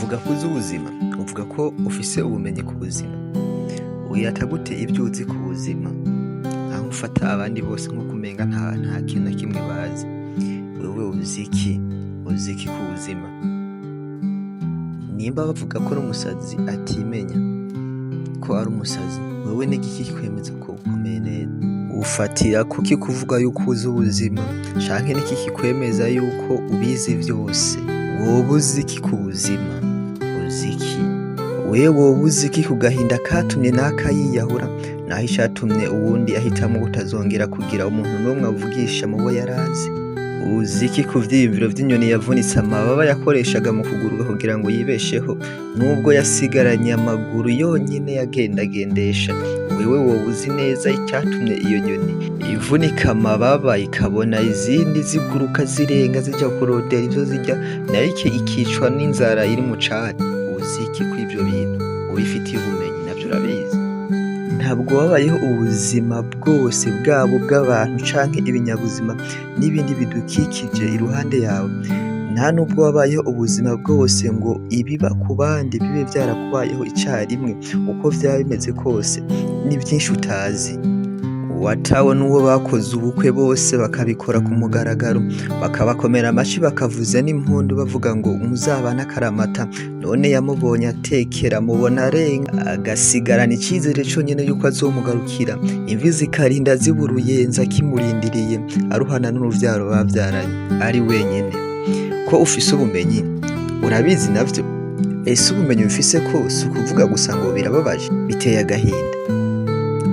Uvuga ko uzi ubuzima, uvuga ko ufise ubumenyi ku buzima. Wirata gute ivyo uzi ku buzima? Aho ufata abandi bose nk'uko umenga nta kintu na kimwe bazi. Wewe uzi iki? Uzi iki ku buzima? Nimba bavuga ko n'umusazi atimenya ko ari umusazi, wewe n'igiki kikwemeza ko ukomeye neza? Ufatira kuki kuvuga yuko uzi ubuzima? Canke n'iki kikwemeza yuko ubizi vyose? Woba uzi iki ku buzima? Uzi iki? Wewe woba uzi iki ku gahinda katumye naka yiyahura, naho icatumye uwundi ahitamwo kutazongera kugira umuntu n'umwe avugisha mubo yarazi? Uzi iki ku vyiyumviro vy'inyoni yavunitse amababa yakoreshaga mu kuguruka kugira ngo yibesheho, nubwo yasigaranye amaguru yonyene yagendagendesha? Wewe woba uzi neza icatumye iyo nyoni ivunika amababa ikabona izindi ziguruka zirenga zija kurondera ivyo zirya, nayo ikicwa n'inzara iri mu cari? Uzi iki kw'ivyo bintu? Ubifitiye ubumenyi navyo urabizi? Ntabwo wabayeho ubuzima bwose bwaba ubw'abantu canke ibinyabuzima n'ibindi bidukikije iruhande yawe. Nta nubwo wabayeho ubuzima bwose ngo ibiba ku bandi bibe vyarakubayeho icarimwe, uko vyaba bimeze kose, ni vyinshi utazi. Uwatawe n'uwo bakoze ubukwe bose bakabikora ku mugaragaro, bakabakomera amashi bakavuza n'impundu bavuga ngo muzabane akaramata, none yamubonye atekera amubona arenga, agasigarana icizere conyene yuko azomugarukira, imvi zikarinda ziba uruyenzi akimurindiriye, aruhana n'uruvyaro bavyaranye, ari wenyene. Ko ufise ubumenyi, urabizi navyo? Ese ubumenyi ufise ko si ukuvuga gusa ngo birababaje, biteye agahinda?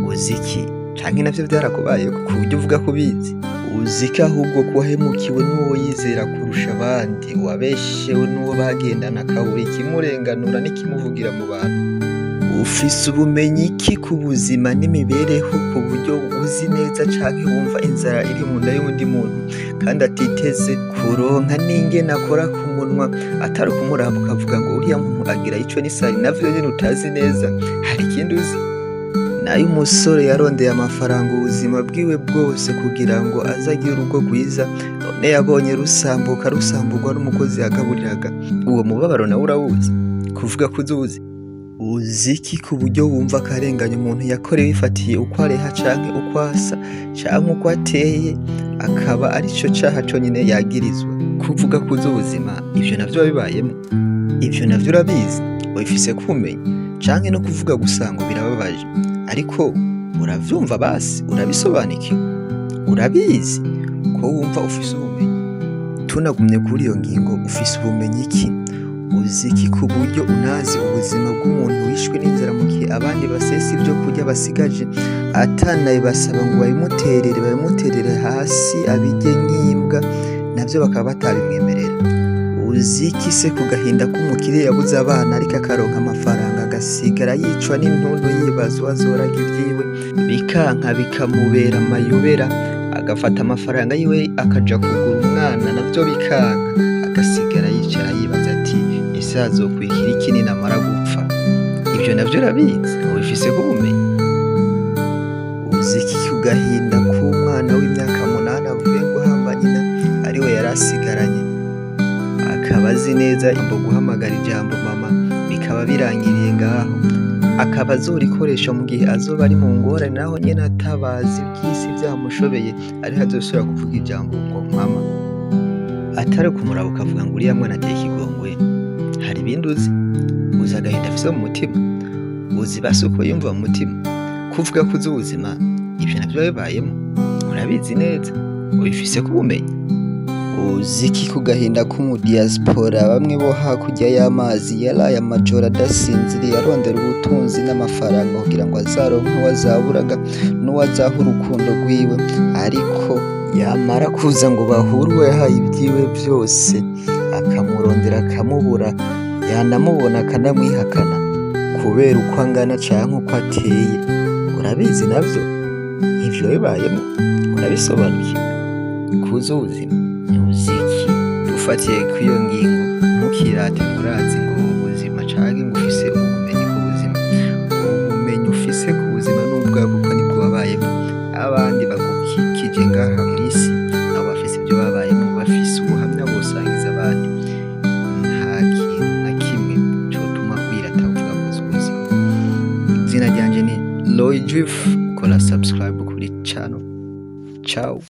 Uzi iki? Canke navyo vyarakubayeko ku buryo uvuga ko ubizi? Uzi ko ahubwo ko wahemukiwe n'uwo yizera kurusha abandi, wabeshewe n'uwo bagendana akabura ikimurenganura n'ikimuvugira mu bantu? Ufise ubumenyi ki ku buzima n'imibereho ku buryo uzi neza canke wumva inzara iri munda y'uwundi muntu kandi atiteze kuronka n'ingene akora ku munwa, atari ukumuraba ukavuga ngo uriya muntu agira ico n'isari, navyo nyene utazi neza? Hari ikindi uzi? Nayo umusore yarondeye amafaranga ubuzima bwiwe bwose kugira ngo aze agire urugo rwiza, none yabonye rusambuka rusamburwa n'umukozi yagaburiraga. Uwo mubabaro nawe urawuzi? Kuvuga ko uzuzi? Uzi iki ku buryo wumva akarengane umuntu yakorewe bifatiye uko areha canke uko asa canke uko ateye, akaba arico caha conyene yagirizwa? Kuvuga ko uzi ubuzima, ivyo navyo wabibayemwo? Ivyo navyo urabizi? Ubifise kubumenyi? Canke no kuvuga gusa ngo birababaje, ariko uravyumva basi? Urabisobanukiwe? Urabizi? Ko wumva ufise ubumenyi? Tunagumye kuri iyo ngingo, ufise ubumenyi ki? Uzi iki ku buryo unazi ubuzima bw'umuntu wishwe n'inzara mu gihe abandi basesa ivyo kurya basigaje, atanabibasaba ngo babimuterere, babimuterere hasi abirye nk'imbwa, navyo bakaba batabimwemerera? Uzi iki se ku gahinda k'umukire yabuze abana ariko akaronka amafaranga agasigara yicwa n'intuntu yibaza uwo azoraga ivyiwe, bikanka bikamubera amayobera, agafata amafaranga yiwe akaja kugura umwana navyo bikanka, agasigara yicara yibaza ati ese azokwikira iki ninamara gupfa? Ivyo navyo urabizi? Ubifiseko ubumenyi? Uzi iki ku gahinda k'umwana w'imyaka 8 avuye guhamba nyina ariwe yari asigaranye, akaba azi neza ijambo guhamagara ijambo mama bikaba birangiriye ngaho, akaba azorikoresha mu gihe azoba ari mu ngorane, naho nyene atabazi ivy'isi vyamushobeye, ariho azosubira kuvuga ijambo ngo mama? Atari ukumuraba ukavuga ngo uriya mwana ateye ikigongwe, hari ibindi uzi? Uzi agahinda afise mu mutima? Uzi basi uko yumva mu mutima? Kuvuga ko uzi ubuzima, ivyo navyo wabibayemwo? Urabizi neza? Ubifiseko ubumenyi? Uzi iki ku gahinda k'umudiaspora bamwe bo hakurya y'amazi yaraye amajoro adasinziriye arondera ubutunzi n'amafaranga kugira ngo azaronke uwo azaburaga n'uwo azaha urukundo rwiwe, ariko yamara kuza ngo bahure uwo yahaye ivyiwe vyose akamurondera akamubura, yanamubona akanamwihakana kubera uko angana canke uko ateye? Urabizi navyo? Ivyo wabibayemwo? Urabisobanukiwe? Kuzi ubuzima? Uzi iki? Dufatiye kw'iyo ngingo, ntukirate ngo urazi ngo ubuzima canke ngo ufise ubumenyi ku buzima. Ubumenyi ufise ku buzima n'ubwawe kuko nibwo wabayemwo. Abandi bagukikije ngaha mw'isi nabo bafise ivyo babayemwo, bafise ubuhamya bosangiza abandi. Nta kintu na kimwe Izina ryanje ni Roy Jif. Kora subscribe kuri channel. Ciao.